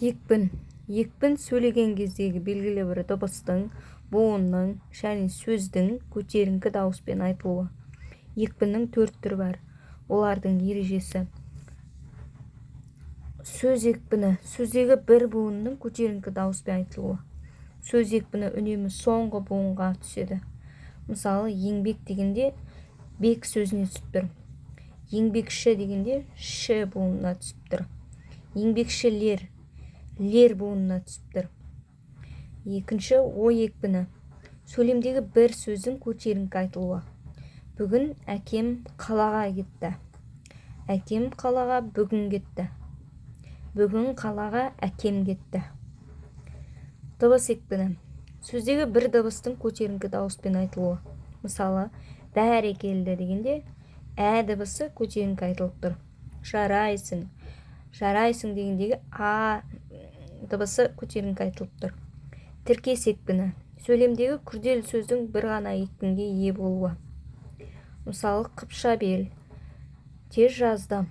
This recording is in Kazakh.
Екпін. Екпін – сөйлеген кездегі белгілі бір дыбыстың, буынның және сөздің көтеріңкі дауыспен айтылуы. Екпіннің төрт түрі бар. Олардың ережесі: сөз екпіні – сөздегі бір буынның көтеріңкі дауыспен айтылуы. Сөз екпіні үнемі соңғы буынға түседі. Мысалы, «еңбек» дегенде «бек» сөзіне түсіп тұр, «еңбекші» дегенде «ші» буынына түсіп тұр, «еңбекшілер» «лер» буынына түсіп тұр. Екінші, ой екпіні – сөйлемдегі бір сөздің көтеріңкі айтылуы. Бүгін әкем қалаға кетті. Әкем қалаға бүгін кетті. Бүгін қалаға әкем кетті. Дыбыс екпіні – сөздегі бір дыбыстың көтеріңкі дауыспен айтылуы. Мысалы, «бәрекелді» дегенде «ә» дыбысы көтеріңкі айтылып тұр. «Жарайсың», «жарайсың» дегендегі «а» дыбысы көтеріңкі айтылып тұр. Тіркес екпіні – сөйлемдегі күрделі сөздің бір ғана екпінге ие болуы. Мысалы, «қыпша бел», «тез жазды».